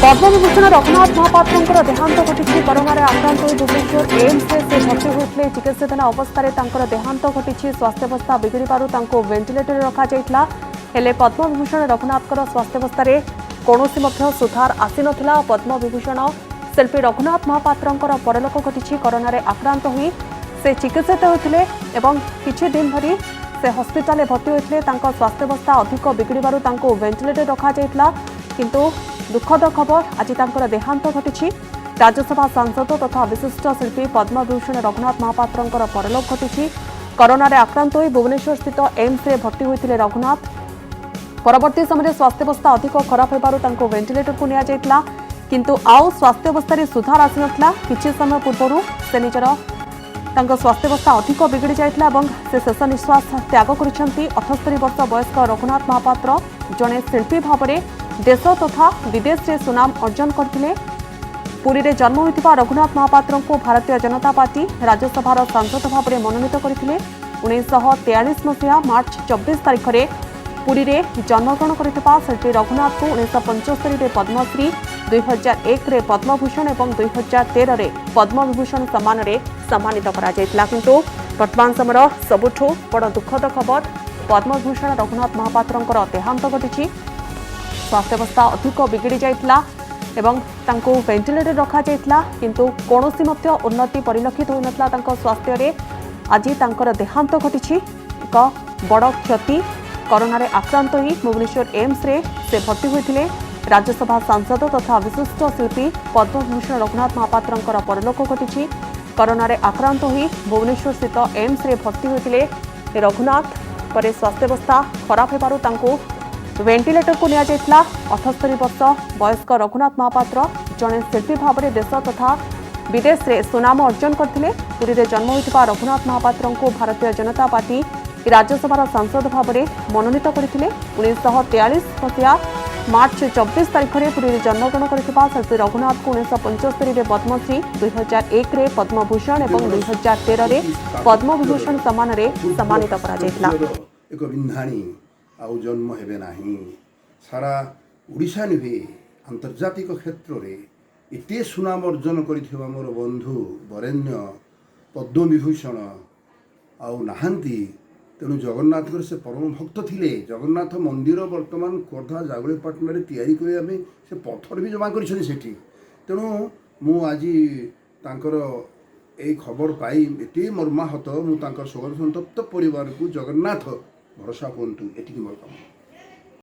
ପଦ୍ମବିଭୂଷଣ ରଘୁନାଥ ମହାପାତ୍ରଙ୍କର ଦେହାନ୍ତ ଘଟିଛି। କରୋନାରେ ଆକ୍ରାନ୍ତ ହୋଇ ଭୁବନେଶ୍ୱର ଏମ୍ସରେ ସେ ଭର୍ତ୍ତି ହୋଇଥିଲେ। ଚିକିତ୍ସାଧୀନ ଅବସ୍ଥାରେ ତାଙ୍କର ଦେହାନ୍ତ ଘଟିଛି। ସ୍ୱାସ୍ଥ୍ୟାବସ୍ଥା ବିଗିଡ଼ିବାରୁ ତାଙ୍କୁ ଭେଣ୍ଟିଲେଟରରେ ରଖାଯାଇଥିଲା। ହେଲେ ପଦ୍ମବିଭୂଷଣ ରଘୁନାଥଙ୍କର ସ୍ୱାସ୍ଥ୍ୟାବସ୍ଥାରେ କୌଣସି ମଧ୍ୟ ସୁଧାର ଆସିନଥିଲା। ପଦ୍ମବିଭୂଷଣ ଶିଳ୍ପୀ ରଘୁନାଥ ମହାପାତ୍ରଙ୍କର ପରଲୋକ ଘଟିଛି। କରୋନାରେ ଆକ୍ରାନ୍ତ ହୋଇ ସେ ଚିକିତ୍ସିତ ହେଉଥିଲେ ଏବଂ କିଛି ଦିନ ଧରି ସେ ହସ୍ପିଟାଲରେ ଭର୍ତ୍ତି ହୋଇଥିଲେ। ତାଙ୍କ ସ୍ୱାସ୍ଥ୍ୟାବସ୍ଥା ଅଧିକ ବିଗିଡ଼ିବାରୁ ତାଙ୍କୁ ଭେଣ୍ଟିଲେଟର ରଖାଯାଇଥିଲା। କିନ୍ତୁ ଦୁଃଖଦ ଖବର, ଆଜି ତାଙ୍କର ଦେହାନ୍ତ ଘଟିଛି। ରାଜ୍ୟସଭା ସାଂସଦ ତଥା ବିଶିଷ୍ଟ ଶିଳ୍ପୀ ପଦ୍ମବିଭୂଷଣ ରଘୁନାଥ ମହାପାତ୍ରଙ୍କର ପରଲୋକ ଘଟିଛି। କରୋନାରେ ଆକ୍ରାନ୍ତ ହୋଇ ଭୁବନେଶ୍ୱରସ୍ଥିତ ଏମ୍ସରେ ଭର୍ତ୍ତି ହୋଇଥିଲେ ରଘୁନାଥ। ପରବର୍ତ୍ତୀ ସମୟରେ ସ୍ୱାସ୍ଥ୍ୟାବସ୍ଥା ଅଧିକ ଖରାପ ହେବାରୁ ତାଙ୍କୁ ଭେଣ୍ଟିଲେଟରକୁ ନିଆଯାଇଥିଲା। କିନ୍ତୁ ଆଉ ସ୍ୱାସ୍ଥ୍ୟାବସ୍ଥାରେ ସୁଧାର ଆସିନଥିଲା। କିଛି ସମୟ ପୂର୍ବରୁ ସେ ନିଜର ତାଙ୍କ ସ୍ୱାସ୍ଥ୍ୟାବସ୍ଥା ଅଧିକ ବିଗିଡ଼ି ଯାଇଥିଲା ଏବଂ ସେ ଶେଷ ନିଶ୍ୱାସ ତ୍ୟାଗ କରିଛନ୍ତି। 78 ବର୍ଷ ବୟସ୍କ ରଘୁନାଥ ମହାପାତ୍ର ଜଣେ ଶିଳ୍ପୀ ଭାବରେ ଦେଶ ତଥା ବିଦେଶରେ ସୁନାମ ଅର୍ଜନ କରିଥିଲେ। ପୁରୀରେ ଜନ୍ମ ହୋଇଥିବା ରଘୁନାଥ ମହାପାତ୍ରଙ୍କୁ ଭାରତୀୟ ଜନତା ପାର୍ଟି ରାଜ୍ୟସଭାର ସାଂସଦ ଭାବରେ ମନୋନୀତ କରିଥିଲେ। 1943 ମସିହା ମାର୍ଚ୍ଚ 24 ତାରିଖରେ ପୁରୀରେ ଜନ୍ମଗ୍ରହଣ କରିଥିବା ଶିଳ୍ପୀ ରଘୁନାଥଙ୍କୁ 1975ରେ ପଦ୍ମଶ୍ରୀ, 2001ରେ ପଦ୍ମଭୂଷଣ ଏବଂ 2013ରେ ପଦ୍ମବିଭୂଷଣ ସମ୍ମାନରେ ସମ୍ମାନିତ କରାଯାଇଥିଲା। କିନ୍ତୁ ବର୍ତ୍ତମାନ ସମୟର ସବୁଠୁ ବଡ଼ ଦୁଃଖଦ ଖବର, ପଦ୍ମଭୂଷଣ ରଘୁନାଥ ମହାପାତ୍ରଙ୍କର ଦେହାନ୍ତ ଘଟିଛି। ସ୍ୱାସ୍ଥ୍ୟାବସ୍ଥା ଅଧିକ ବିଗିଡ଼ି ଯାଇଥିଲା ଏବଂ ତାଙ୍କୁ ଭେଣ୍ଟିଲେଟର ରଖାଯାଇଥିଲା। କିନ୍ତୁ କୌଣସି ମଧ୍ୟ ଉନ୍ନତି ପରିଲକ୍ଷିତ ହୋଇନଥିଲା ତାଙ୍କ ସ୍ୱାସ୍ଥ୍ୟରେ। ଆଜି ତାଙ୍କର ଦେହାନ୍ତ ଘଟିଛି। ଏକ ବଡ଼ କ୍ଷତି। କରୋନାରେ ଆକ୍ରାନ୍ତ ହୋଇ ଭୁବନେଶ୍ୱର ଏମ୍ସରେ ସେ ଭର୍ତ୍ତି ହୋଇଥିଲେ। ରାଜ୍ୟସଭା ସାଂସଦ ତଥା ବିଶିଷ୍ଟ ଶିଳ୍ପୀ ପଦ୍ମଭୂଷଣ ରଘୁନାଥ ମହାପାତ୍ରଙ୍କର ପରଲୋକ ଘଟିଛି। କରୋନାରେ ଆକ୍ରାନ୍ତ ହୋଇ ଭୁବନେଶ୍ୱରସ୍ଥିତ ଏମ୍ସରେ ଭର୍ତ୍ତି ହୋଇଥିଲେ ରଘୁନାଥ। ପରେ ସ୍ୱାସ୍ଥ୍ୟାବସ୍ଥା ଖରାପ ହେବାରୁ ତାଙ୍କୁ ଭେଣ୍ଟିଲେଟରକୁ ନିଆଯାଇଥିଲା। 78 ବର୍ଷ ବୟସ୍କ ରଘୁନାଥ ମହାପାତ୍ର ଜଣେ ଶିଳ୍ପୀ ଭାବରେ ଦେଶ ତଥା ବିଦେଶରେ ସୁନାମ ଅର୍ଜନ କରିଥିଲେ। ପୁରୀରେ ଜନ୍ମ ହୋଇଥିବା ରଘୁନାଥ ମହାପାତ୍ରଙ୍କୁ ଭାରତୀୟ ଜନତା ପାର୍ଟି ରାଜ୍ୟସଭାର ସାଂସଦ ଭାବରେ ମନୋନୀତ କରିଥିଲେ। 1943 ମସିହା ମାର୍ଚ୍ଚ 24 ତାରିଖରେ ପୁରୀରେ ଜନ୍ମଗ୍ରହଣ କରିଥିବା ଶିଳ୍ପୀ ରଘୁନାଥଙ୍କୁ 1975ରେ ପଦ୍ମଶ୍ରୀ, 2001ରେ ପଦ୍ମଭୂଷଣ ଏବଂ 2013ରେ ପଦ୍ମବିଭୂଷଣ ସମ୍ମାନରେ ସମ୍ମାନିତ କରାଯାଇଥିଲା। ଏକ ବିନ୍ଧାଣୀ ଆଉ ଜନ୍ମ ହେବେ ନାହିଁ। ସାରା ଓଡ଼ିଶା ନୁହେଁ, ଆନ୍ତର୍ଜାତିକ କ୍ଷେତ୍ରରେ ଏତେ ସୁନାମ ଅର୍ଜନ କରିଥିବା ମୋର ବନ୍ଧୁ ବରେଣ୍ୟ ପଦ୍ମବିଭୂଷଣ ଆଉ ନାହାନ୍ତି। ତେଣୁ ଜଗନ୍ନାଥଙ୍କର ସେ ପରମ ଭକ୍ତ ଥିଲେ। ଜଗନ୍ନାଥ ମନ୍ଦିର ବର୍ତ୍ତମାନ ଖୋର୍ଦ୍ଧା ଜାଗୁଳିପାଟଣାରେ ତିଆରି କରିବା ପାଇଁ ସେ ପଥର ବି ଜମା କରିଛନ୍ତି ସେଠି। ତେଣୁ ମୁଁ ଆଜି ତାଙ୍କର ଏଇ ଖବର ପାଇ ଏତେ ମର୍ମାହତ। ମୁଁ ତାଙ୍କର ଶୋକ ସନ୍ତପ୍ତ ପରିବାରକୁ ଜଗନ୍ନାଥ ଭରସା ହୁଅନ୍ତୁ, ଏତିକି ମୋର କାମ।